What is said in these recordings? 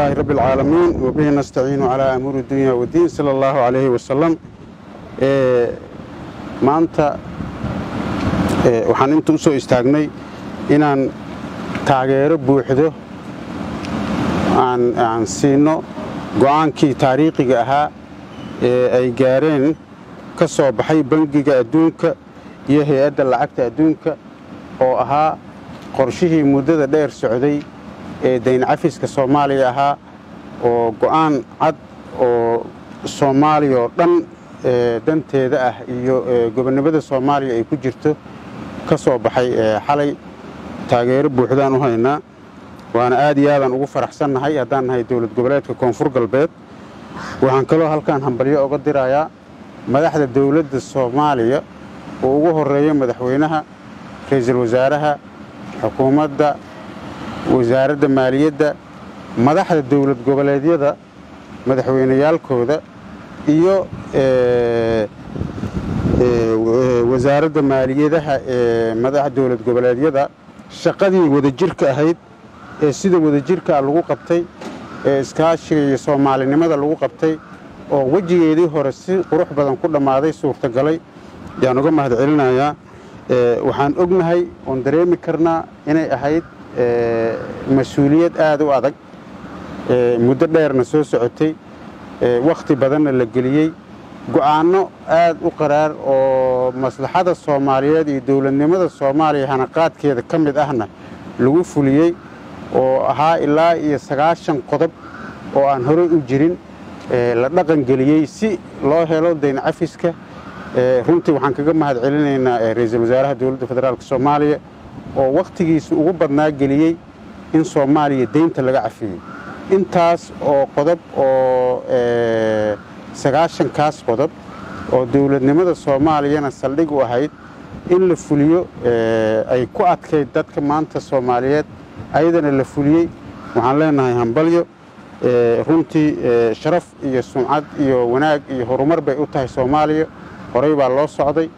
لله رب العالمين وبه نستعين على أمور الدنيا والدين صلى الله عليه وسلم. Maanta waxaan inta u soo istaagnay inaan taageero buuxdo aan siino go'aankii taariikhiga ahaa ee ay gaareen ka soo baxay Bangiga Adduunka iyo Hay-adda Lacagta Adduunka, oo ahaa qorshihii muddada dheer socday ee dayn cafiska Soomaaliya ahaa, oo go'aan cad oo Soomaaliya oo dhan danteeda ah iyo gobonnimada Soomaaliya ay ku jirto ka soo baxay xalay. Taageero buuxdaan u haynaa, waana aad iyo aadaan ugu faraxsannahay haddaan nahay Dowlad Goboleedka Koonfur Galbeed. Waxaan kaloo halkaan hambalyo oga dirayaa madaxda dowladda Soomaaliya oo ugu horreeya madaxweynaha, ra'iisul wasaaraha, xukuumadda, wasaaradda maaliyadda, madaxda dowlad goboleedyada madaxweyneyaalkooda iyo wasaaradda maaliyadaha ee madaxa dowlad goboleedyada, shaqadii wadajirka ahayd ee sida wadajirkaa lagu qabtay ee iskaashiga iyo soomaalinimada lagu qabtay, oo wejigeedii hore si qurux badan ku dhammaaday, suurtagalay, yaan uga mahad celinayaa. Waxaan ognahay oon dareemi karnaa inay ahayd mas-uuliyad aad u adag, muddo dheerna soo socotay, wakhti badanna la geliyey, go'aanno aad u qaraar oo maslaxada Soomaaliyeed iyo dowladnimada Soomaaliya hanaqaadkeeda ka mid ahna lagu fuliyey, oo ahaa ilaa iyo 90 qodob oo aan horey u jirin la dhaqan geliyey si loo helo dayn cafiska. Runtii waxaan kaga mahad celinaynaa ra'iisul wasaaraha Dowladda Federaalka Soomaaliya oo wakhtigiisa ugu badnaa geliyey in Soomaaliya deynta laga cafiyey. Intaas oo qodob oo 90-kaas qodob oo dowladnimada Soomaaliyana saldhig u ahayd in la fuliyo ay ku adkayd dadka maanta Soomaaliyeed, ayadana la fuliyey, waxaan leenahay hambalyo. Runtii sharaf iyo sumcad iyo wanaag iyo horumar bay u tahay Soomaaliya. Horey baa loo socday,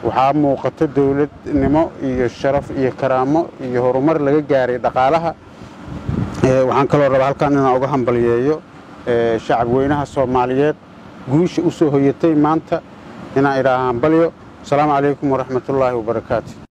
waxaa muuqata dowladnimo iyo sharaf iyo karaamo iyo horumar laga gaaray dhaqaalaha. Waxaan kaloo rabaa halkan inaan uga hambalyeeyo shacab weynaha Soomaaliyeed guusha u soo hoyatay maanta, inaan idhaaha hambalyo. Asalaamu calaykum waraxmatullaahi wabarakaatu.